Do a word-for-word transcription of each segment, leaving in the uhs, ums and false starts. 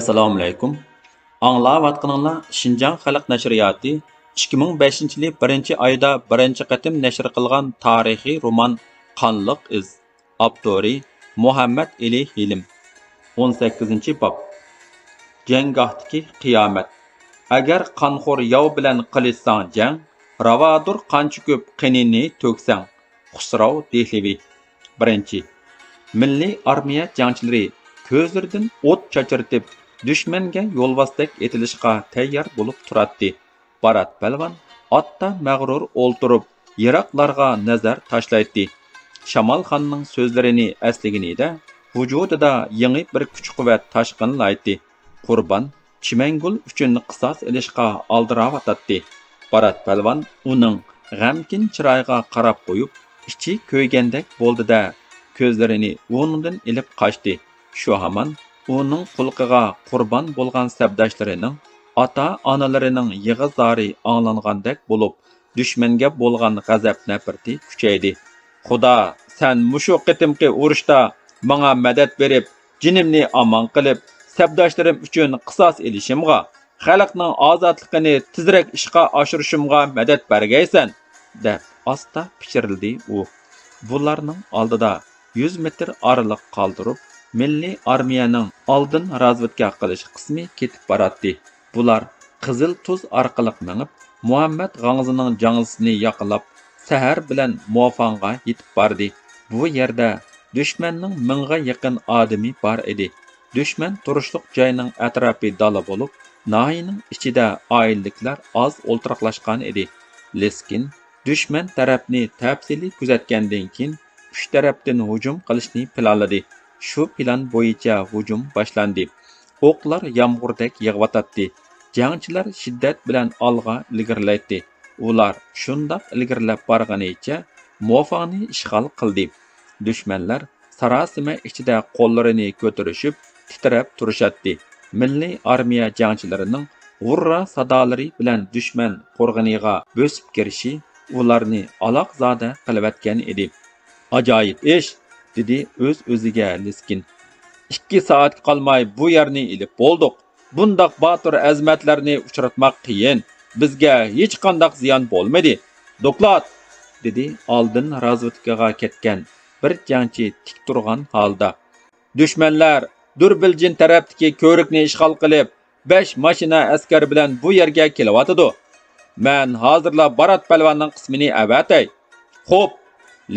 ئەسسالامۇئەلەيكۇم. ئاڭلاۋاتقىنىڭلار شىنجاڭ خەلق نەشرىياتى ئىككى مىڭ بەشىنچى يىلى بىرىنچى ئايدا بىرىنچى قېتىم نەشر قىلغان تارىخىي رومان قانلىق ئىز. ئاپتورى مۇھەممەد ئېلى ھېلىم. ئون سەككىزىنچى باب. جەڭگاھتىكى قىيامەت. ئەگەر قانخور ياۋ بىلەن قىلىشساڭ جەڭ، راۋادۇر قانچە كۆپ قېنىنى تۆكسەڭ. خۇسراۋ دېھلىۋى. بىرىنچى. مىللىي ئارمىيە جەڭچىلىرى كۆزلىرىدىن ئوت چاچرىتىپ، دۈشمەنگە يولۋاستەك ئېتىلىشقا تەييار بولۇپ تۇراتتى. بارات پەلۋان ئاتتا مەغرۇر ئولتۇرۇپ، يىراقلارغا نەزەر تاشلايتتى. شامالخاننىڭ سۆزلىرىنى ئەسلىگىنىدە، ۋۇجۇدىدا يېڭى بىر كۈچ-قۇۋۋەت تاشقىنلايتتى. قۇربان چىمەنگۈل ئۈچۈن قىساس ئېلىشقا ئالدىراۋاتاتتى. بارات پەلۋان ئۇنىڭ غەمكىن چىرايىغا قاراپ قويۇپ، ئىچى كۆيگەندەك بولدى-دە، كۆزلىرىنى ئۇنىڭدىن ئېلىپ قاچتى. شۇ ھامان ئۇنىڭ قۇلىقىغا قۇربان بولغان سەپداشلىرىنىڭ، ئاتا-ئانىلىرىنىڭ يىغا-زارى ئاڭلانغاندەك بولۇپ، دۈشمەنگە بولغان غەزەپ-نەپرىتى كۈچەيدى. «خۇدا، سەن مۇشۇ قېتىمقى ئۇرۇشتا ماڭا مەدەت بېرىپ، جېنىمنى ئامان قىلىپ، سەپداشلىرىم ئۈچۈن قىساس ئېلىشىمغا، خەلقنىڭ ئازادلىقىنى تېزرەك ئىشقا ئاشۇرۇشۇمغا مەدەت بەرگەيسەن!» دەپ ئاستا پىچىرلىدى ئۇ. بۇلارنىڭ ئالدىدا يۈز مېتىر ئارىلىق قالدۇرۇپ، مىللىي ئارمىيەنىڭ ئالدىن رازۋېدكا قىلىش قىسمى كېتىپ باراتتى. بۇلار قىزىل تۇز ئارقىلىق مېڭىپ، مۇھەممەد غاڭزىنىڭ جاڭزىسىنى ياقىلاپ، سەھەر بىلەن موفاڭغا يېتىپ باردى. بۇ يەردە دۈشمەننىڭ مىڭغا يېقىن ئادىمى بار ئىدى. دۈشمەن تۇرۇشلۇق جاينىڭ ئەتراپى دالا بولۇپ، ناھىيەنىڭ ئىچىدە ئائىلىلىكلەر ئاز ئولتۇراقلاشقان ئىدى. لېسكىن دۈشمەن تەرەپنى تەپسىلىي كۆزەتكەندىن كېيىن، ئۈچ تەرەپتىن ھۇجۇم قىلىشنى پىلانلىدى. شۇ پىلان بويىچە ھۇجۇم باشلاندى. ئوقلار يامغۇردەك يېغىۋاتاتتى. جەڭچىلەر شىددەت بىلەن ئالغا ئىلگىرىلەيتتى. ئۇلار شۇنداق ئىلگىرىلەپ بارغىنىچە موفاڭنى ئىشغال قىلدى. دۈشمەنلەر ساراسىمە ئىچىدە قوللىرىنى كۆتۈرۈشۈپ، تىترەپ تۇرۇشاتتى. مىللىي ئارمىيە جەڭچىلىرىنىڭ ھۇررا سادالىرى بىلەن دۈشمەن قورغىنىغا بۆسۈپ كىرىشى ئۇلارنى ئالاقزادە قىلىۋەتكەن ئىدى. «ئاجايىپ ئىش!» دېدى ئۆز-ئۆزىگە لىسكىن. «ئىككى سائەتكە قالماي بۇ يەرنى ئېلىپ بولدۇق. بۇنداق باتۇر ئەزىمەتلەرنى ئۇچراتماق قىيىن. بىزگە ھېچقانداق زىيان بولمىدى. دوكلات!» دېدى ئالدىن رازۋېدكىغا كەتكەن بىر جەڭچى تىك تۇرغان ھالدا. «دۈشمەنلەر دۈربىلجىن تەرەپتىكى كۆۋرۈكنى ئىشغال قىلىپ، بەش ماشىنا ئەسكەر بىلەن بۇ يەرگە كېلىۋاتىدۇ. مەن ھازىرلا بارات پەلۋاننىڭ قىسمىنى ئەۋەتەي.» «خوپ!»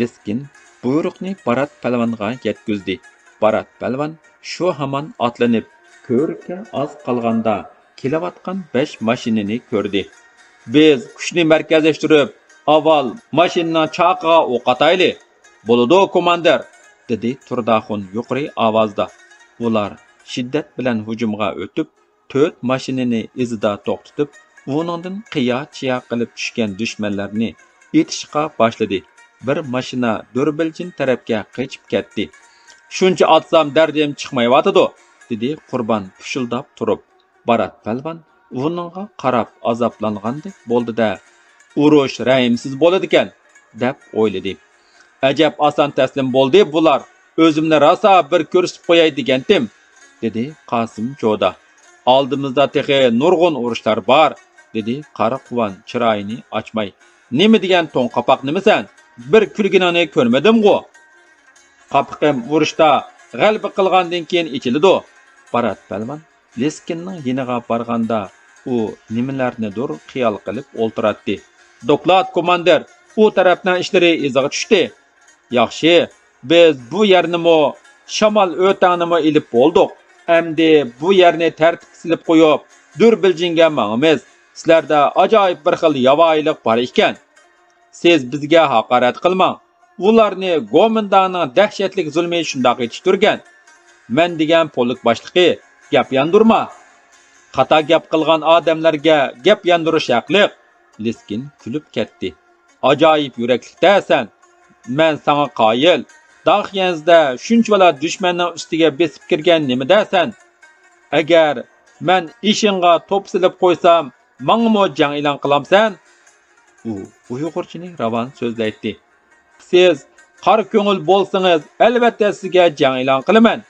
لىسكىن بۇيرۇقنى بارات پەلۋانغا يەتكۈزدى. بارات پەلۋان شۇ ھامان ئاتلىنىپ، كۆۋرۈككە ئاز قالغاندا كېلىۋاتقان بەش ماشىنىنى كۆردى. «بىز كۈچنى مەركەزلەشتۈرۈپ، ئاۋۋال ماشىنىنىڭ چاقىغا ئوق ئاتايلى.» «بولىدۇ، كوماندىر!» دېدى تۇرداخۇن يۇقىرى ئاۋازدا. ئۇلار شىددەت بىلەن ھۇجۇمغا ئۆتۈپ، تۆت ماشىنىنى ئىزىدا توختىتىپ، ئۇنىڭدىن قىيا-چىيا قىلىپ چۈشكەن دۈشمەنلەرنى ئېتىشقا باشلىدى. بىر ماشىنا دۈربىلجىن تەرەپكە قېچىپ كەتتى. «شۇنچە ئاتسام دەردىم چىقمايۋاتىدۇ!» دېدى قۇربان پۇشۇلداپ تۇرۇپ. بارات پەلۋان ئۇنىڭغا قاراپ ئازابلانغاندەك بولدى-دە، «ئۇرۇش رەھىمسىز بولىدىكەن» دەپ ئويلىدى. «ئەجەب ئاسان تەسلىم بولدى بۇلار، ئۆزۈمنى راسا بىر كۆرسىتىپ قوياي دېگەنتىم» دېدى قاسىم جودا. «ئالدىمىزدا تېخى نۇرغۇن ئۇرۇشلار بار» دېدى قارا قۇۋان چىرايىنى ئاچماي. «نېمە دېگەن توڭ قاپاق نېمىسەن؟ بىر كۈلگىنىڭنى كۆرمىدىمغۇ؟» «قاپىقىم ئۇرۇشتا غەلىبە قىلغاندىن كېيىن ئېچىلىدۇ.» بارات پەلۋان لىسكىننىڭ يېنىغا بارغاندا، ئۇ نېمىلەرنىدۇر خىيال قىلىپ ئولتۇراتتى. «دوكلات، كوماندىر! ئۇ تەرەپنىڭ ئىشلىرى ئىزىغا چۈشتى.» «ياخشى، بىز بۇ يەرنىمۇ، شامال ئۆتەڭنىمۇ ئېلىپ بولدۇق. ئەمدى بۇ يەرنى تەرتىپكە سېلىپ قويۇپ، دۈربىلجىنگە ماڭىمىز. سىلەردە ئاجايىپ بىر خىل ياۋايىلىق بار ئىكەن. سىز بىزگە ھاقارەت قىلماڭ. ئۇلارنى گومىنداڭنىڭ دەھشەتلىك زۇلمى شۇنداق يېتىشتۈرگەن. مەن دېگەن پولك باشلىقى، گەپ ياندۇرما. خاتا گەپ قىلغان ئادەملەرگە گەپ ياندۇرۇش ھەقلىق.» لىسكىن كۈلۈپ كەتتى. «ئاجايىپ يۈرەكلىك-تە سەن. مەن ساڭا قايىل. داخيەنزىدە شۇنچىۋالا دۈشمەننىڭ ئۈستىگە بېسىپ كىرگەن نېمىدە سەن؟ ئەگەر مەن ئېشىڭغا توپا سېلىپ قويسام، ماڭىمۇ جەڭ ئېلان قىلامسەن؟» ئۇ ئۇيغۇرچىنى راۋان سۆزلەيتتى. «سىز قارا كۆڭۈل بولسىڭىز، ئەلۋەتتە سىزگە جەڭ ئېلان قىلىمەن.»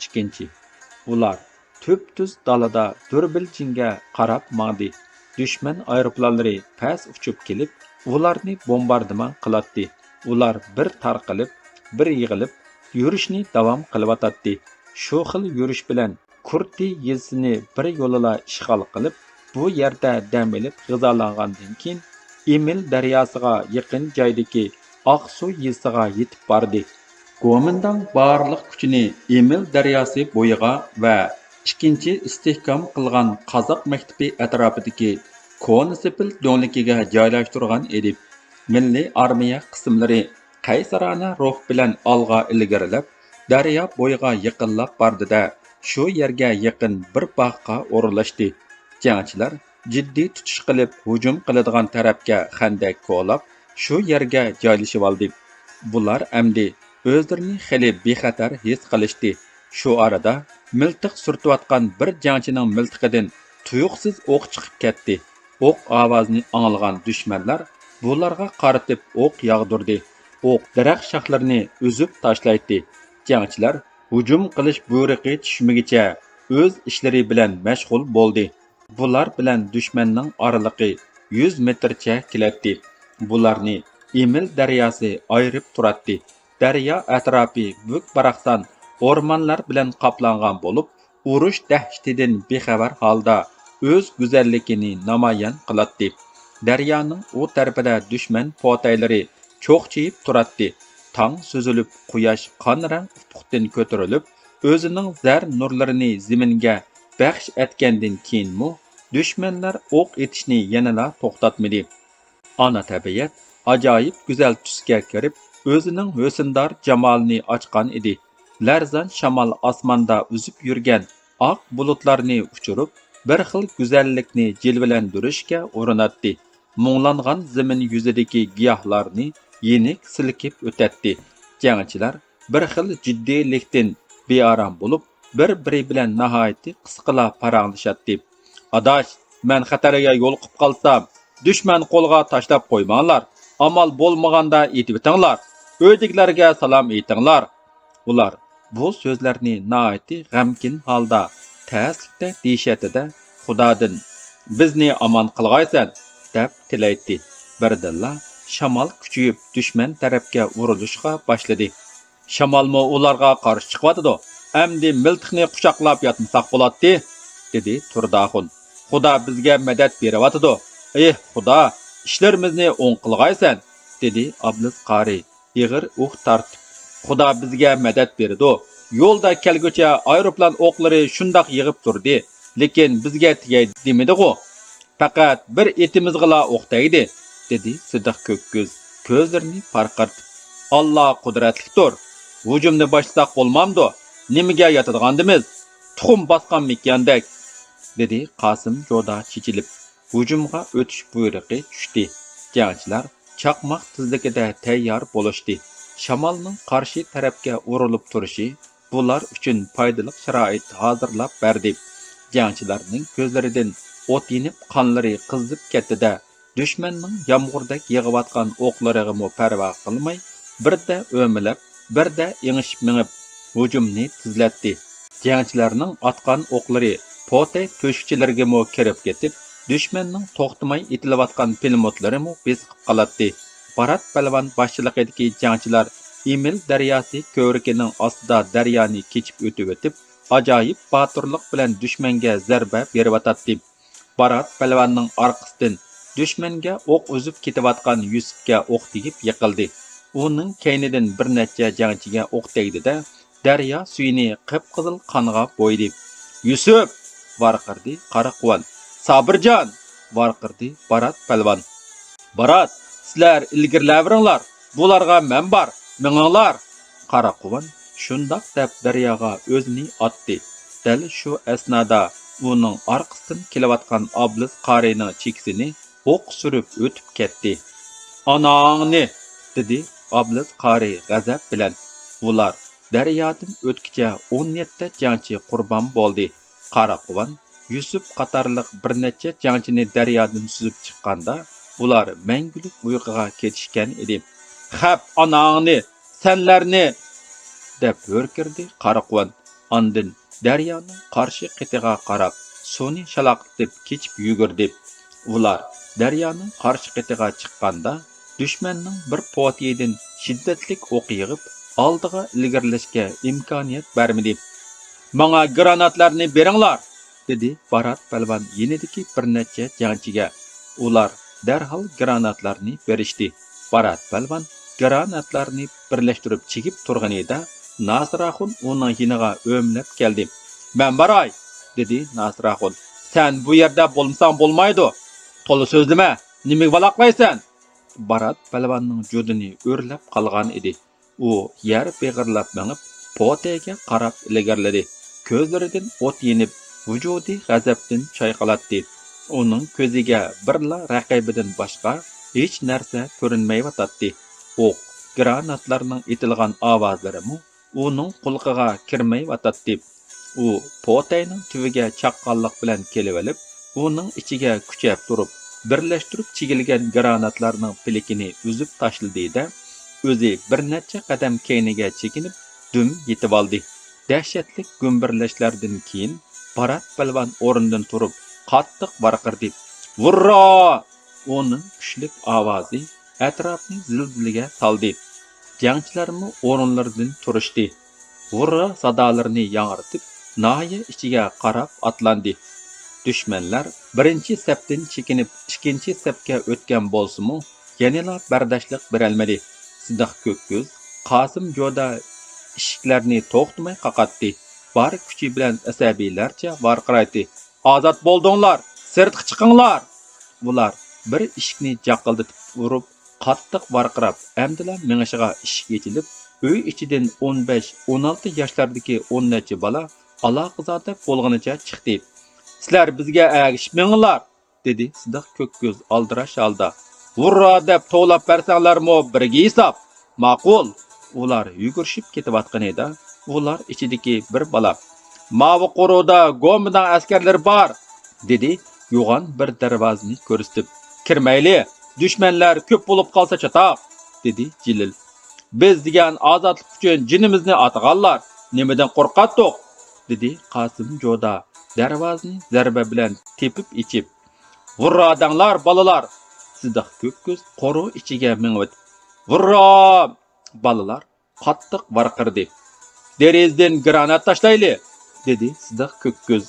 ئىككىنچى، ئۇلار تۈپتۈز دالىدا دۈربىلجىنگە قاراپ ماڭدى. دۈشمەن ئايروپىلانلىرى پەس ئۇچۇپ كېلىپ، ئۇلارنى بومباردىمان قىلاتتى. ئۇلار بىر تارقىلىپ، بىر يىغىلىپ، يۈرۈشنى داۋام قىلىۋاتاتتى. شۇ خىل يۈرۈش بىلەن كۇرتى يېزىسىنى بىر يولىلا ئىشغال قىلىپ، بۇ يەردە دەم ئېلىپ غىزالانغاندىن كېيىن، ئېمىل دەرياسىغا يېقىن جايدىكى ئاقسۇ يېزىسىغا يېتىپ باردى. گومىنداڭ بارلىق كۈچىنى ئېمىل دەرياسى بويىغا ۋە ئىككىنچى ئىستىھكام قىلغان قازاق مەكتىپى ئەتراپىدىكى كونا سېپىل دۆڭلۈكىگە جايلاشتۇرغان ئىدى. مىللىي ئارمىيە قىسىملىرى قەيسەرانە روھ بىلەن ئالغا ئىلگىرىلەپ، دەريا بويىغا يېقىنلاپ باردى-دە، شۇ يەرگە يېقىن بىر باغقا ئورۇنلاشتى. جەڭچىلەر جىددىي تۇتۇش قىلىپ ھۇجۇم قىلىدىغان تەرەپكە خەندەك كولاپ، شۇ يەرگە جايلىشىۋالدى. بۇلار ئەمدى ئۆزلىرىنى خېلى بىخەتەر ھېس قىلىشتى. شۇ ئارىدا مىلتىق سۈرتۈۋاتقان بىر جەڭچىنىڭ مىلتىقىدىن تۇيۇقسىز ئوق چىقىپ كەتتى. ئوق ئاۋازىنى ئاڭلىغان دۈشمەنلەر بۇلارغا قارىتىپ ئوق ياغدۇردى. ئوق دەرەخ شاخلىرىنى ئۈزۈپ تاشلايتتى. جەڭچىلەر ھۇجۇم قىلىش بۇيرۇقى چۈشمىگىچە ئۆز ئىشلىرى بىلەن مەشغۇل بولدى. بۇلار بىلەن دۈشمەننىڭ ئارىلىقى يۈز مېتىرچە كېلەتتى. بۇلارنى ئېمىل دەرياسى ئايرىپ تۇراتتى. دەريا ئەتراپى بۈك-باراقسان ئورمانلار بىلەن قاپلانغان بولۇپ، ئۇرۇش دەھشىتىدىن بىخەۋەر ھالدا ئۆز گۈزەللىكىنى نامايان قىلاتتى. دەريانىڭ ئۇ تەرىپىدە دۈشمەن پوتەيلىرى چوقچىيىپ تۇراتتى. تاڭ سۈزۈلۈپ، قۇياش قان رەڭ ئۇپۇقتىن كۆتۈرۈلۈپ، ئۆزىنىڭ زەر نۇرلىرىنى زېمىنگە بەخش ئەتكەندىن كېيىنمۇ، دۈشمەنلەر ئوق ئېتىشنى يەنىلا توختاتمىدى. ئانا تەبىئەت ئاجايىپ گۈزەل تۈسكە كىرىپ، ئۆزىنىڭ ھۆسندار جامالىنى ئاچقان ئىدى. لەرزان شامال ئاسماندا ئۈزۈپ يۈرگەن ئاق بۇلۇتلارنى ئۇچۇرۇپ، بىر خىل گۈزەللىكنى جىلۋىلەندۈرۈشكە ئۇرۇناتتى. مۇڭلانغان زېمىن يۈزىدىكى گىياھلارنى يېنىك سىلكىپ ئۆتەتتى. جەڭچىلەر بىر خىل جىددىيلىكتىن بىئارام بولۇپ، بىر-بىرى بىلەن ناھايىتى قىسقىلا پاراڭلىشاتتى. «ئاداش، مەن خەتەرگە يولۇقۇپ قالسام، دۈشمەن قولىغا تاشلاپ قويماڭلار. ئامال بولمىغاندا ئېتىۋېتىڭلار. ئۆيدىكىلەرگە سالام ئېيتىڭلار.» ئۇلار بۇ سۆزلەرنى ناھايىتى غەمكىن ھالدا تەسلىكتە دېيىشەتتى-دە، خۇدادىن، «بىزنى ئامان قىلغايسەن!» دەپ تىلەيتتى. بىردىنلا شامال كۈچىيىپ، دۈشمەن تەرەپكە ئۇرۇلۇشقا باشلىدى. «شامالمۇ ئۇلارغا قارشى چىقىۋاتىدۇ. ئەمدى مىلتىقنى قۇچاقلاپ ياتمىساق بولاتتى»، دېدى تۇرداخۇن. «خۇدا بىزگە مەدەت بېرىۋاتىدۇ. ئېھ، خۇدا، ئىشلىرىمىزنى ئوڭ قىلغايسەن!» دېدى ئابلىز قارى ئېغىر ئۇھ تارتىپ. «خۇدا بىزگە مەدەت بېرىدۇ. يولدا كەلگۈچە ئايروپىلان ئوقلىرى شۇنداق يېغىپ تۇردى، لېكىن بىزگە تېگەي دېمىدىغۇ. پەقەت بىر ئېتىمىزغىلا ئوق تەگدى»، دېدى سىدىق كۆك كۆز كۆزلىرىنى پارقىرىتىپ. «ئاللا قۇدرەتلىكتۇر. ھۇجۇمنى باشلىساق بولمامدۇ؟ نېمىگە ياتىدىغاندىمىز؟ تۇخۇم باسقان مېكىياندەك»، دېدى قاسىم جودا چېچىلىپ. ھۇجۇمغا ئۆتۈش بۇيرۇقى چۈشتى. جەڭچىلەر چاقماق تېزلىكىدە تەييار بولۇشتى. شامالنىڭ قارشى تەرەپكە ئۇرۇلۇپ تۇرۇشى بۇلار ئۈچۈن پايدىلىق شارائىت ھازىرلاپ بەردى. جەڭچىلەرنىڭ كۆزلىرىدىن ئوت يېنىپ، قانلىرى قىزىپ كەتتى-دە، دۈشمەننىڭ يامغۇردەك يېغىۋاتقان ئوقلىرىغىمۇ پەرۋا قىلماي، بىردە ئۆمىلەپ، بىردە ئېڭىشىپ مېڭىپ، ھۇجۇمنى تېزلەتتى. جەڭچىلەرنىڭ ئاتقان ئوقلىرى پوتەي تۆشۈكچىلىرىگىمۇ كىرىپ كېتىپ، دۈشمەننىڭ توختىماي ئېتىلىۋاتقان پىلىموتلىرىمۇ بېسىقىپ قالاتتى. بارات پەلۋان باشچىلىقىدىكى جەڭچىلەر ئېمىل دەرياسى كۆۋرۈكىنىڭ ئاستىدا دەريانى كېچىپ ئۆتۈۋېتىپ، ئاجايىپ باتۇرلۇق بىلەن دۈشمەنگە زەربە بېرىۋاتاتتى. بارات پەلۋاننىڭ ئارقىسىدىن دۈشمەنگە ئوق ئۈزۈپ كېتىۋاتقان يۈسۈپكە ئوق تېگىپ يىقىلدى. ئۇنىڭ كەينىدىن بىر نەچچە جەڭچىگە ئوق تەگدى-دە، دەريا سۈيىنى قىپقىزىل قانغا بويىدى. «يۈسۈپ!» ۋارقىرىدى قاراقۇۋان. «سابىرجان!» ۋارقىرىدى بارات پەلۋان. «بارات، سىلەر ئىلگىرىلەۋېرىڭلار، بۇلارغا مەن بار، مېڭىڭلار!» قاراقۇۋان شۇنداق دەپ دەرياغا ئۆزىنى ئاتتى. دەل شۇ ئەسنادا ئۇنىڭ ئارقىسىدىن كېلىۋاتقان ئابلىز قارىينىڭ چېكىسىنى ئوق سۈرۈپ ئۆتۈپ كەتتى. «ئاناڭنى!» دېدى ئابلىز قارى غەزەپ بىلەن. ئۇلار دەريادىن ئۆتكىچە ئون يەتتە جەڭچى قۇربان بولدى. قاراقۇۋان، يۈسۈپ قاتارلىق بىر نەچچە جەڭچىنى دەريادىن سۈزۈپ چىققاندا، ئۇلار مەڭگۈلۈك ئۇيقۇغا كېتىشكەن ئىدى. «خەپ ئاناڭنى، سەنلەرنى!» دەپ ھۆركىرىدى قاراقۇۋان. ئاندىن دەريانىڭ قارشى قېتىغا قاراپ سۇنى شالاقلىتىپ كېچىپ يۈگۈردى. ئۇلار دەريانىڭ قارشى قېتىغا چىققاندا، دۈشمەننىڭ بىر پوتىيىدىن شىددەتلىك ئوق يېغىپ، ئالدىغا ئىلگىرىلەشكە ئىمكانىيەت بەرمىدى. «ماڭا گراناتلارنى بېرىڭلار!» دېدى بارات پەلۋان يېنىدىكى بىر نەچچە جەڭچىگە. ئۇلار دەرھال گراناتلارنى بېرىشتى. بارات پەلۋان گراناتلارنى بىرلەشتۈرۈپ چىگىپ تۇرغىنىدا، ناسىر ئاخۇن ئۇنىڭ يېنىغا ئۆمىلەپ كەلدى. «مەن باراي!» دېدى ناسىر ئاخۇن. «سەن بۇ يەردە بولمىساڭ بولمايدۇ. تولا سۆزلىمە. نېمىگە ۋالاقلايسەن؟» بارات پەلۋاننىڭ جۇدۇنى ئۆرلەپ قالغان ئىدى. ئۇ يەر بېغىرلاپ مېڭىپ، پوتەيگە قاراپ ئىلگىرىلىدى. كۆزلىرىدىن ئوت يېنىپ، ۋۇجۇدى غەزەپتىن چايقىلاتتى. ئۇنىڭ كۆزىگە بىرلا رەقىبىدىن باشقا ھېچ نەرسە كۆرۈنمەيۋاتاتتى. ئوق، گراناتلارنىڭ ئېتىلغان ئاۋازلىرىمۇ ئۇنىڭ قۇلىقىغا كىرمەيۋاتاتتى. ئۇ پوتەينىڭ تۈۋىگە چاققانلىق بىلەن كېلىۋېلىپ، ئۇنىڭ ئىچىگە كۈچەپ تۇرۇپ، بىرلەشتۈرۈپ چىگىلگەن گراناتلارنىڭ پىلىكىنى ئۈزۈپ تاشلىدى-دە، ئۆزى بىر نەچچە قەدەم كەينىگە چېكىنىپ، دۈم يېتىۋالدى. دەھشەتلىك گۈمبۈرلەشلەردىن كېيىن، بارات پەلۋان ئورنىدىن تۇرۇپ، قاتتىق ۋارقىرىدى. «ھۇررا!» ئۇنىڭ كۈچلۈك ئاۋازى ئەتراپنى زىلزىلىگە سالدى. جەڭچىلەرمۇ ئورۇنلىرىدىن تۇرۇشتى. ھۇررا سادالىرىنى ياڭرىتىپ، ناھىيە ئىچىگە قاراپ ئاتلاندى. دۈشمەنلەر بىرىنچى سەپتىن چېكىنىپ، ئىككىنچى سەپكە ئۆتكەن بولسىمۇ، يەنىلا بەرداشلىق بېرەلمىدى. سىدىق كۆككۆز، قاسىم جودا ئىشىكلەرنى توختىماي قاقاتتى. بار كۈچى بىلەن ئەسەبىيلەرچە ۋارقىرايتتى. «ئازاد بولدۇڭلار! سىرتقا چىقىڭلار!» ئۇلار بىر ئىشىكنى جاققىلدىتىپ ئۇرۇپ، قاتتىق ۋارقىراپ، ئەمدىلا مېڭىشىغا ئىشىك ئېچىلىپ، ئۆي ئىچىدىن ئون بەش، ئون ئالتە ياشلاردىكى ئون نەچچە بالا ئالاقىزادە بولغىنىچە چىقتى. «سىلەر بىزگە ئەگىشىپ مېڭىڭلار!» دېدى سىدىق كۆككۆز ئالدىراش ھالدا. «ھۇررا دەپ توۋلاپ بەرسەڭلارمۇ بىرگە ھېساب. ماقۇل.» ئۇلار يۈگۈرۈشۈپ كېتىۋاتقىنىدا، ئۇلار ئىچىدىكى بىر بالا، «ماۋۇ قورۇدا گومىنداڭ ئەسكەرلىرى بار!» دېدى يوغان بىر دەرۋازىنى كۆرسىتىپ. «كىرمەيلى، دۈشمەنلەر كۆپ بولۇپ قالسا چاتاق!» دېدى جېلىل. «بىز دېگەن ئازادلىق ئۈچۈن جېنىمىزنى ئاتىغانلار، نېمىدىن قورقاتتۇق؟» دېدى قاسىم جودا دەرۋازىنى زەربە بىلەن تېپىپ ئېچىپ. «ھۇررا دەڭلار، بالىلار!» سىدىق كۆككۆز قورۇ ئىچىگە مېڭىۋېتىپ، «ھۇررا!» بالىلار قاتتىق ۋارقىرىدى. «دېرىزىدىن گرانات تاشلايلى!» دېدى سىدىق كۆككۆز.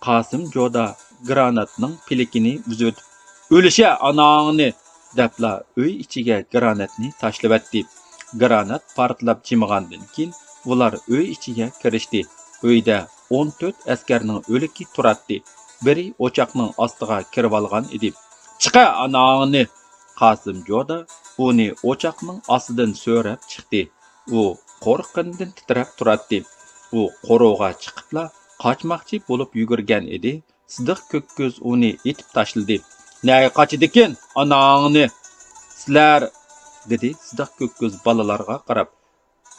قاسىم جودا گراناتنىڭ پىلىكىنى ئۈزۈۋېتىپ، «ئۆلۈشە ئاناڭنى!» دەپلا ئۆي ئىچىگە گراناتنى تاشلىۋەتتى. گرانات پارتلاپ چىمىغاندىن كېيىن، ئۇلار ئۆي ئىچىگە كىرىشتى. ئۆيدە ئون تۆت ئەسكەرنىڭ ئۆلۈكى تۇراتتى. بىرى ئوچاقنىڭ ئاستىغا كىرىۋالغان ئىدى. «چىقە ئاناڭنى!» قاسىم جودا ئۇنى ئوچاقنىڭ ئاستىدىن سۆرەپ چىقتى. ئۇ قورققىنىدىن تىترەپ تۇراتتى. ئۇ قورۇغا چىقىپلا قاچماقچى بولۇپ يۈگۈرگەن ئىدى. سىدىق كۆككۆز ئۇنى ئېتىپ تاشلىدى. «نەگە قاچىدىكىن، ئاناڭنى!» «سىلەر!» دېدى سىدىق كۆككۆز بالىلارغا قاراپ.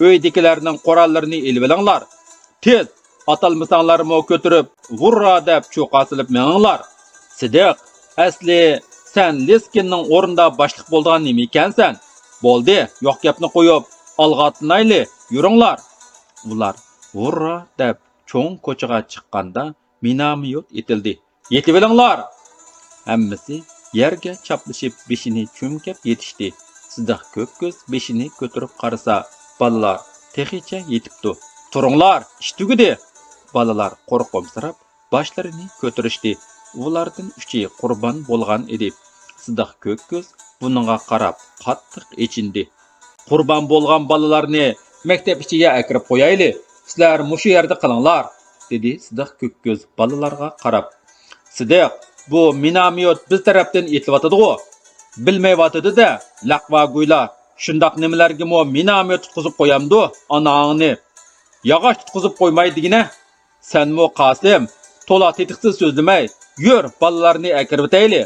«ئۆيدىكىلەرنىڭ قوراللىرىنى ئېلىۋېلىڭلار! تېز! ئاتالمىساڭلارمۇ كۆتۈرۈپ، ھۇررا دەپ چۇقا سېلىپ مېڭىڭلار! سىدىق، ئەسلى سەن لىسكىننىڭ ئورنىدا باشلىق بولىدىغان نېمە ئىكەنسەن؟ بولدى، يوق گەپنى قويۇپ، ئالغا ئاتلىنايلى، يۈرۈڭلار!» ئۇلار ھۇررا دەپ چوڭ كوچىغا چىققاندا، مىناميوت ئېتىلدى. «يېتىۋېلىڭلار!» ھەممىسى يەرگە چاپلىشىپ بېشىنى چۈمكەپ يېتىشتى. سىدىق كۆككۆز بېشىنى كۆتۈرۈپ قارىسا، بالىلار تېخىچە يېتىپتۇ. «تۇرۇڭلار، ئىش تۈگىدى!» بالىلار قورقۇمسىراپ باشلىرىنى كۆتۈرۈشتى. ئۇلاردىن ئۈچى قۇربان بولغان ئىدى. سىدىق كۆككۆز بۇنىڭغا قاراپ قاتتىق ئېچىندى. «قۇربان بولغان بالىلارنى مەكتەپ ئىچىگە ئەكىرىپ قويايلى، سىلەر مۇشۇ يەردە قېلىڭلار!» دېدى سىدىق كۆككۆز بالىلارغا قاراپ. «سىدىق، بۇ مىناميوت بىز تەرەپتىن ئېتىلىۋاتىدىغۇ؟ بىلمەيۋاتىدۇ-دە، لەقۋاگۇيلار، شۇنداق نېمىلەرگىمۇ مىناميوت تۇتقۇزۇپ قويامدۇ، ئاناڭنى! ياغاچ تۇتقۇزۇپ قويماي دېگىنە!» «سەنمۇ قاسىم، تولا تېتىقسىز سۆزلىمەي، يۈر، بالىلارنى ئەكىرىۋېتەيلى.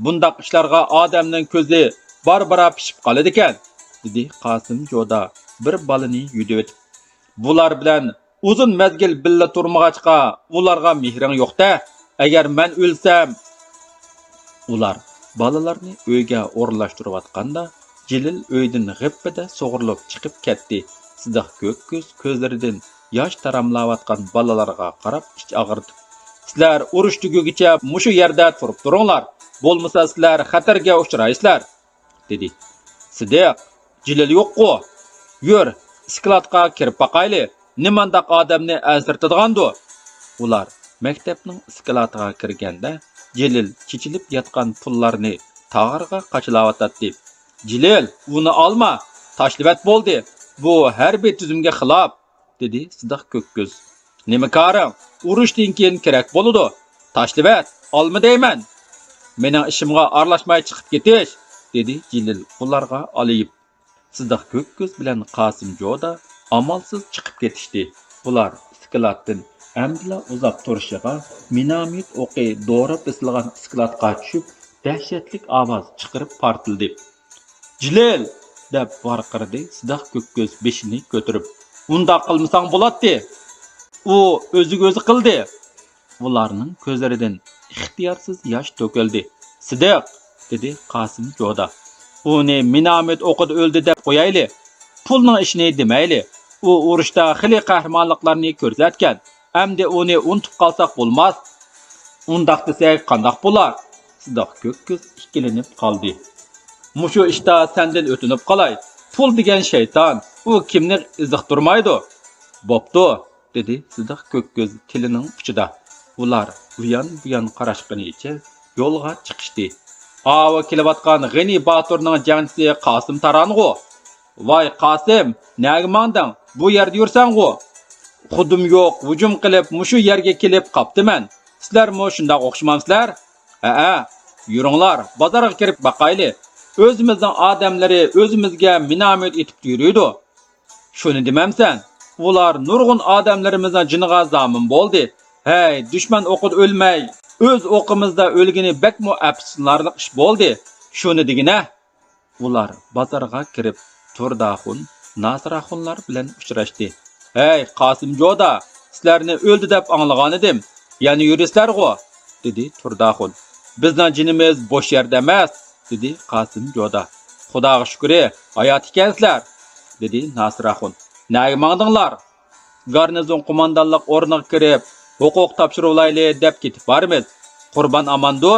بۇنداق ئىشلارغا ئادەمنىڭ كۆزى بارا-بارا پىشىپ قالىدىكەن»، دېدى قاسىم جودا بىر بالىنى يۈدۈۋېتىپ. «بۇلار بىلەن ئۇزۇن مەزگىل بىللە تۇرمىغاچقا، ئۇلارغا مېھرىڭ يوق-دە. ئەگەر مەن ئۆلسەم...» ئۇلار بالىلارنى ئۆيگە ئورۇنلاشتۇرۇۋاتقاندا، جېلىل ئۆيدىن غىپپىدە سۇغۇرۇلۇپ چىقىپ كەتتى. سىدىق كۆك كۆز كۆزلىرىدىن ياش تاراملاۋاتقان بالىلارغا قاراپ ئىچ ئاغرىتىپ، سىلەر ئۇرۇش تۈگىگىچە مۇشۇ يەردە تۇرۇپ تۇرۇڭلار، بولمىسا سىلەر خەتەرگە ئۇچرايسىلەر، دېدى. سىدىق، جېلىل يوققۇ؟ يۈر، ئىسكىلاتقا كىرىپ باقايلى، نېمانداق ئادەمنى ئەنسىرىتىدىغاندۇ؟ ئۇلار مەكتەپنىڭ ئىسكىلاتىغا كىرگەندە، جېلىل چېچىلىپ ياتقان پۇللارنى تاغارغا قاچىلاۋاتاتتى. جېلىل، ئۇنى ئالما، تاشلىۋەت بولدى، بۇ ھەربىي تۈزۈمگە خىلاپ، دېدى سىدىق كۆك كۆز. نېمە كارىڭ؟ ئۇرۇشتىن كېيىن كېرەك بولىدۇ. تاشلىۋەت، ئالما دەيمەن. مېنىڭ ئىشىمغا ئارىلاشماي چىقىپ كېتىش، دېدى جېلىل ئۇلارغا ئالىيىپ. سىدىق كۆك كۆز بىلەن قاسىم جودا ئامالسىز چىقىپ كېتىشتى. ئۇلار ئىسكىلاتتىن ئەمدىلا ئۇزاپ تۇرۇشىغا مىناميوت ئوقى دوراپ بېسىلغان ئىسكىلاتقا چۈشۈپ، دەھشەتلىك ئاۋاز چىقىرىپ پارتلىدى. جېلىل! دەپ ۋارقىرىدى سىدىق كۆك كۆز بېشىنى كۆتۈرۈپ. ئۇنداق قىلمىساڭ بولاتتى. ئۇ ئۆزىگە ئۆزى قىلدى. ئۇلارنىڭ كۆزلىرىدىن ئىختىيارسىز ياش تۆكۈلدى. سىدىق! دېدى قاسىم جودا. ئۇنى مىناميوت ئوقىدا ئۆلدى دەپ قويايلى. پۇلنىڭ ئىشىنى دېمەيلى. ئۇ ئۇرۇشتا خېلى قەھرىمانلىقلارنى كۆرسەتكەن. ئەمدى ئۇنى ئۇنتۇپ قالساق بولماس. ئۇنداق دېسەك قانداق بولار؟ سىدىق كۆك كۆز ئىككىلىنىپ قالدى. مۇشۇ ئىشتا سەندىن ئۆتۈنۈپ قالاي. پۇل دېگەن شەيتان، ئۇ كىمنى ئېزىقتۇرمايدۇ. بوپتۇ، دېدى سىدىق كۆك كۆز تىلىنىڭ ئۇچىدا. ئۇلار ئۇيان-بۇيان قاراشقىنىچە يولغا چىقىشتى. ئاۋۇ كېلىۋاتقان غېنى باتۇرنىڭ جەڭچىسى قاسىم تارانغۇ؟ ۋاي قاسىم، نەگە ماڭدىڭ؟ بۇ يەردە يۈرسەڭغۇ؟ خۇدۇم يوق، ھۇجۇم قىلىپ مۇشۇ يەرگە كېلىپ قاپتىمەن. سىلەرمۇ شۇنداق ئوخشىمامسىلەر؟ ھەئە، يۈرۈڭلار، بازارغا كىرىپ باقايلى. ئۆزىمىزنىڭ ئادەملىرى ئۆزىمىزگە مىناميوت ئېتىپ يۈرىدۇ. شۇنى دېمەمسەن؟ ئۇلار نۇرغۇن ئادەملىرىمىزنىڭ جېنىغا زامىن بولدى. ھەي، دۈشمەن ئوقىدا ئۆلمەي، ئۆز ئوقىمىزدا ئۆلگىنى بەكمۇ ئەپسۇسلىنارلىق ئىش بولدى. شۇنى دېگىنە. ئۇلار بازارغا كىرىپ، تۇرداخۇن، ناسىراخۇنلار بىلەن ئۇچراشتى. ھەي، قاسىم جودا، سىلەرنى ئۆلدى دەپ ئاڭلىغانىدىم. يەنە يۈرىسىلەرغۇ؟ دېدى تۇرداخۇن. بىزنىڭ جېنىمىز بوش يەردە ئەمەس، دېدى قاسىم جودا. خۇداغا شۈكرى، ھايات ئىكەنسىلەر، دېدى ناسىراخۇن. نەگە ماڭدىڭلار؟ گارنىزون قوماندانلىق ئورنىغا كىرىپ، ھوقۇق تاپشۇرۇۋالايلى دەپ كېتىپ بارىمىز. قۇربان ئاماندۇ؟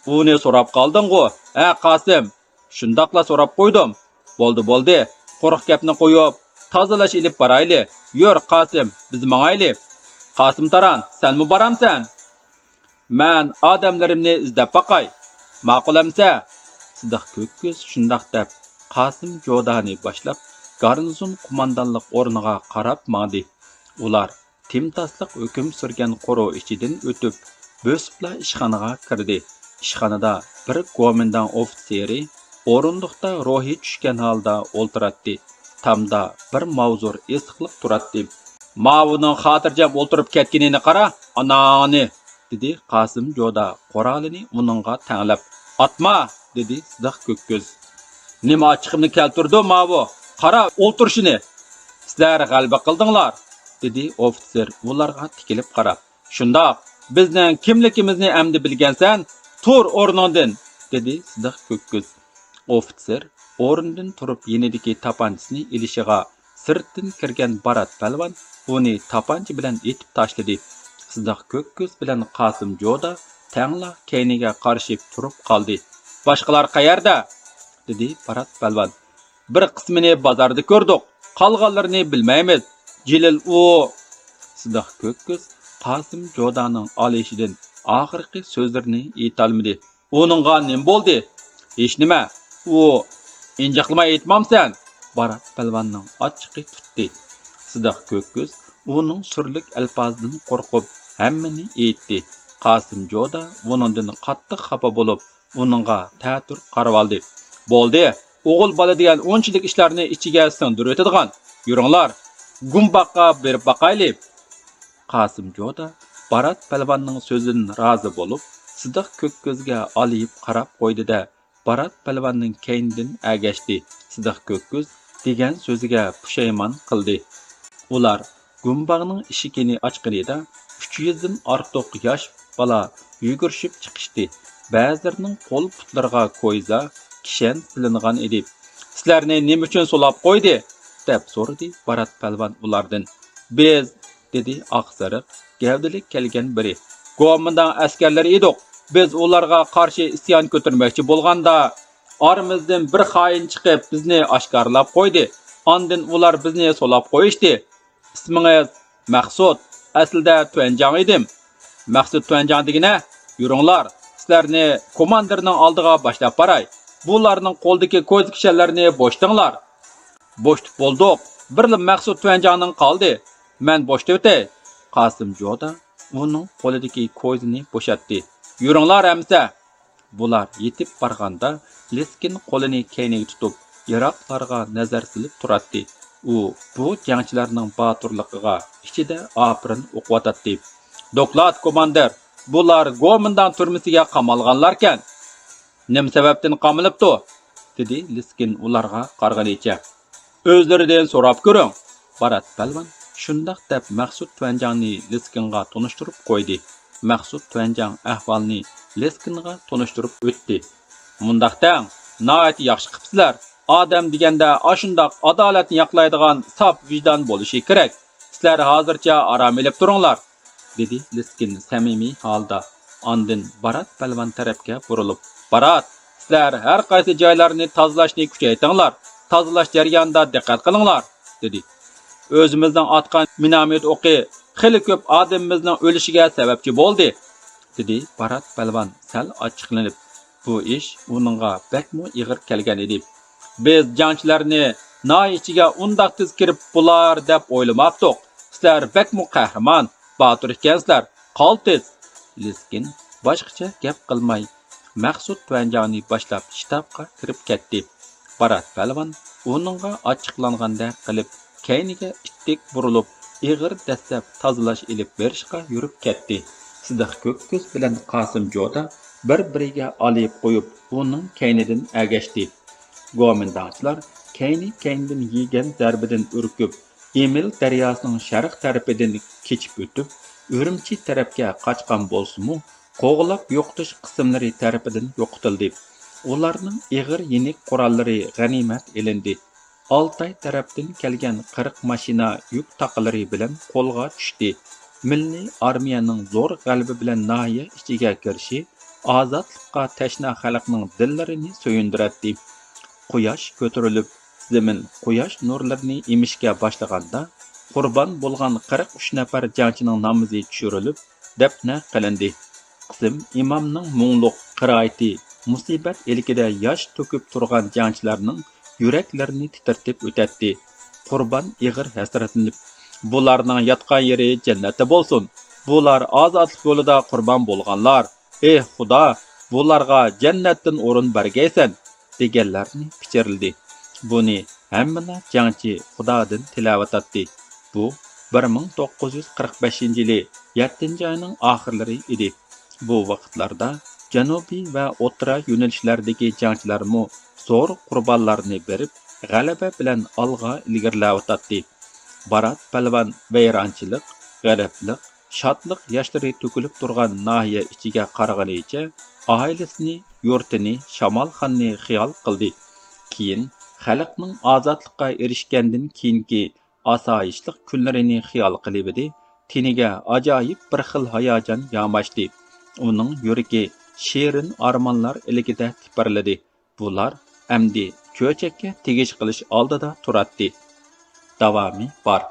ئۇنى سوراپ قالدىڭغۇ، ھە، قاسىم؟ شۇنداقلا سوراپ قويدۇم. بولدى، بولدى. قۇرۇق گەپنى قويۇپ، تازىلاش ئېلىپ بارايلى. يۈر، قاسىم، بىز ماڭايلى. قاسىم تاران، سەنمۇ بارامسەن؟ مەن ئادەملىرىمنى ئىزدەپ باقاي. ماقۇل ئەمسە؟ سىدىق كۆككۈز شۇنداق دەپ، قاسىم جودانى باشلاپ، گارنىزون قوماندانلىق ئورنىغا قاراپ ماڭدى. ئۇلار تىمتاسلىق ھۆكۈم سۈرگەن قورۇ ئىچىدىن ئۆتۈپ، بۆسۈپلا ئىشخانىغا كىردى. ئىشخانىدا بىر گومىنداڭ ئوفىتسېرى ئورۇندۇقتا روھى چۈشكەن ھالدا ئولتۇراتتى. تامدا بىر ماۋزۇر ئېسىقلىق تۇراتتى. ماۋۇنىڭ خاتىرجەم ئولتۇرۇپ كەتكىنىنى قارا، ئاناڭنى! دېدى قاسىم جودا قورالىنى ئۇنىڭغا تەڭلەپ. ئاتما! دېدى سىدىق كۆككۈز. نېمە ئاچچىقىمنى كەلتۈرىدۇ ماۋۇ؟ قارا ئولتۇرۇشىنى! سىلەر غەلىبە قىلدىڭلار! دېدى ئوفىتسېر ئۇلارغا تىكىلىپ قاراپ. شۇنداق، بىزنىڭ كىملىكىمىزنى ئەمدى بىلگەنسەن، تۇر ئورنۇڭدىن! دېدى سىدىق كۆككۈز. ئوفىتسېر ئورنىدىن تۇرۇپ يېنىدىكى تاپانچىسىنى ئېلىشىغا، سىرتتىن كىرگەن بارات پەلۋان ئۇنى تاپانچا بىلەن ئېتىپ تاشلىدى. سىدىق كۆككۈز بىلەن قاسىم جودا تەڭلا كەينىگە قارىشىپ تۇرۇپ قالدى. باشقىلار قەيەردە؟ دېدى بارات پەلۋان. بىر قىسمىنى بازاردا كۆردۇق، قالغانلىرىنى بىلمەيمىز. جېلىل ئۇ. سىدىق كۆككۈز قاسىم جودانىڭ ئالىيىشىدىن ئاخىرقى سۆزلىرىنى ئېيتالمىدى. ئۇنىڭغا نېمە بولدى؟ ھېچنېمە. ئۇ. ئىنجىقلىماي ئېيتمامسەن؟ بارات پەلۋاننىڭ ئاچچىقى تۇتتى. سىدىق كۆككۈز ئۇنىڭ سۈرلۈك ئەلپازىدىن قورقۇپ ھەممىنى ئېيتتى. قاسىم جودا بۇنىڭدىن قاتتىق خاپا بولۇپ، ئۇنىڭغا تەتۈر قارىۋالدى. بولدى، ئوغۇل بالا دېگەن ئۇنچىلىك ئىشلارنى ئىچىگە سىڭدۈرۈۋېتىدىغان. يۈرۈڭلار، گۇمباغقا بېرىپ باقايلى. قاسىم جودا بارات پەلۋاننىڭ سۆزىدىن رازى بولۇپ، سىدىق كۆككۈزگە ئالىيىپ قاراپ قويدى-دە، بارات پەلۋاننىڭ كەينىدىن ئەگەشتى. سىدىق كۆككۈز دېگەن سۆزىگە پۇشايمان قىلدى. ئۇلار گۇمباغنىڭ ئىشىكىنى ئاچقىنىدا، ئۈچ يۈزدىن ئارتۇق ياش بالا يۈگۈرۈشۈپ چىقىشتى. بەزىلىرىنىڭ قول-پۇتلىرىغا كويزا، كىشەن سېلىنغان ئىدى. سىلەرنى نېمە ئۈچۈن سولاپ قويدى؟ دەپ سورىدى بارات پەلۋان ئۇلاردىن. بىز، دېدى ئاق سېرىق گەۋدىلىك كەلگەن بىرى، گومىنداڭ ئەسكەرلىرى ئىدۇق. بىز ئۇلارغا قارشى ئىسيان كۆتۈرمەكچى بولغاندا، ئارىمىزدىن بىر خائىن چىقىپ، بىزنى ئاشكارىلاپ قويدى. ئاندىن ئۇلار بىزنى سولاپ قويۇشتى. ئىسمىڭىز؟ مەخسۇت. ئەسلىدە تۈەنجاڭ ئىدىم. مەخسۇت تۈەنجاڭ دېگىنە؟ يۈرۈڭلار، سىلەرنى كوماندىرنىڭ ئالدىغا باشلاپ باراي. بۇلارنىڭ قولىدىكى كويزا كىشەنلىرىنى بوشىتىڭلار. بوشىتىپ بولدۇق. بىرلا مەخسۇت تۈەنجاڭنىڭ قالدى. مەن بوشىتىۋېتەي. قاسىم جودا ئۇنىڭ قولىدىكى كويزىنى بوشاتتى. يۈرۈڭلار ئەمىسە. بۇلار يېتىپ بارغاندا، لىسكىن قولىنى كەينىگە تۇتۇپ، يىراقلارغا نەزەر سېلىپ تۇراتتى. ئۇ بۇ جەڭچىلەرنىڭ باتۇرلۇقىغا ئىچىدە ئاپىرىن ئوقۇۋاتاتتى. دوكلات، كوماندىر! بۇلار گومىنداڭ تۈرمىسىگە قامالغانلاركەن. نېمە سەۋەبتىن قامىلىپتۇ؟ دېدى لىسكىن ئۇلارغا قارىغىنىچە. ئۆزلىرىدىن سوراپ كۆرۈڭ. بارات پەلۋان شۇنداق دەپ مەخسۇت تۈەنجاڭنى لىسكىنغا تونۇشتۇرۇپ قويدى. مەخسۇت تۈەنجاڭ ئەھۋالنى لىسكىنغا تونۇشتۇرۇپ ئۆتتى. مۇنداق دەڭ، ناھايىتى ياخشى قىپسىلەر. ئادەم دېگەندە ئاشۇنداق ئادالەتنى ياقلايدىغان ساپ ۋىجدان بولۇشى كېرەك. سىلەر ھازىرچە ئارام ئېلىپ تۇرۇڭلار. دېدى لىسكىن سەمىمىي ھالدا. ئاندىن بارات پەلۋان تەرەپكە بۇرۇلۇپ، بارات، سىلەر ھەر قايسى جايلارنى تازىلاشنى كۈچەيتىڭلار، تازىلاش جەريانىدا دىققەت قىلىڭلار، دېدى. ئۆزىمىزنىڭ ئاتقان مىناميوت ئوقى خېلى كۆپ ئادىمىمىزنىڭ ئۆلۈشىگە سەۋەبچى بولدى، دېدى بارات پەلۋان سەل ئاچچىقلىنىپ. بۇ ئىش ئۇنىڭغا بەكمۇ ئېغىر كەلگەن ئىدى. بىز جەڭچىلەرنى ناھىيە ئىچىگە ئۇنداق تېز كىرىپ بولار دەپ ئويلىماپتۇق. سىلەر بەكمۇ قەھرىمان، باتۇر ئىكەنسىلەر. قالتىس! لىسكىن باشقىچە گەپ قىلماي، مەخسۇت تۈەنجاڭنى باشلاپ شتابقا كىرىپ كەتتى. بارات پەلۋان ئۇنىڭغا ئاچچىقلانغاندەك قىلىپ، كەينىگە ئىتتىك بۇرۇلۇپ، ئېغىر دەسسەپ تازىلاش ئېلىپ بېرىشقا يۈرۈپ كەتتى. سىدىق كۆك كۆز بىلەن قاسىم جودا بىر-بىرىگە ئالىيىپ قويۇپ، ئۇنىڭ كەينىدىن ئەگەشتى. گومىنداڭچىلار كەينى-كەينىدىن يېگەن زەربىدىن ئۈركۈپ، ئېمىل دەرياسىنىڭ شەرق تەرىپىدىن كېچىپ ئۆتۈپ، ئۈرۈمچى تەرەپكە قاچقان بولسىمۇ، قوغلاپ يوقىتىش قىسىملىرى تەرىپىدىن يوقىتىلدى. ئۇلارنىڭ ئېغىر يېنىك قوراللىرى غەنىيمەت ئېلىندى. ئالتاي تەرەپتىن كەلگەن قىرىق ماشىنا يۈك تاقىلىرى بىلەن قولغا چۈشتى. مىللىي ئارمىيەنىڭ زور غەلىبە بىلەن ناھىيە ئىچىگە كىرىشى ئازادلىققا تەشنا خەلقنىڭ دىللىرىنى سۆيۈندۈرەتتى. قۇياش كۆتۈرۈلۈپ، زېمىن قۇياش نۇرلىرىنى ئېمىشكە باشلىغاندا، قۇربان بولغان قىرىق ئۈچ نەپەر جەڭچىنىڭ نامىزى چۈشۈرۈلۈپ، دەپنە قىلىندى. قاسىم ئىمامنىڭ مۇڭلۇق قىرائىتى مۇسىبەت ئىلكىدە ياش تۆكۈپ تۇرغان جەڭچىلەرنىڭ يۈرەكلىرىنى تىترىتىپ ئۆتەتتى. قۇربان ئېغىر ھەسرەتلىنىپ، بۇلارنىڭ ياتقان يېرى جەننەتتە بولسۇن. بۇلار ئازادلىق يولىدا قۇربان بولغانلار. ئېھ خۇدا، بۇلارغا جەننەتتىن ئورۇن بەرگەيسەن، دېگەنلەرنى پىچىرلىدى. بۇنى ھەممىلا جەڭچى خۇدادىن تىلەۋاتاتتى. بۇ بىر مىڭ توققۇز يۈز قىرىق بەشىنچى يىلى يەتتىنچى ئاينىڭ ئاخىرلىرى ئىدى. بۇ ۋاقىتلاردا جەنۇبىي ۋە ئوتتۇرا يۆنىلىشلەردىكى جەڭچىلەرمۇ زور قۇربانلارنى بېرىپ، غەلىبە بىلەن ئالغا ئىلگىرىلەۋاتاتتى. بارات پەلۋان ۋەيرانچىلىق، غېرىبلىق، شادلىق ياشلىرى تۆكۈلۈپ تۇرغان ناھىيە ئىچىگە قارىغىنىچە ئائىلىسىنى، يۇرتىنى، شامالخاننى خىيال قىلدى. كېيىن خەلقنىڭ ئازادلىققا ئېرىشكەندىن كېيىنكى ئاسايىشلىق كۈنلىرىنى خىيال قىلىۋىدى. تېنىگە ئاجايىپ بىر خىل ھاياجان ياماشتى. ئۇنىڭ يۈرىكى شېرىن ئارمانلار ئىلكىدە تىپىرلىدى. بۇلار ئەمدى چۆچەككە تېگىش قىلىش ئالدىدا تۇراتتى. داۋامى بار.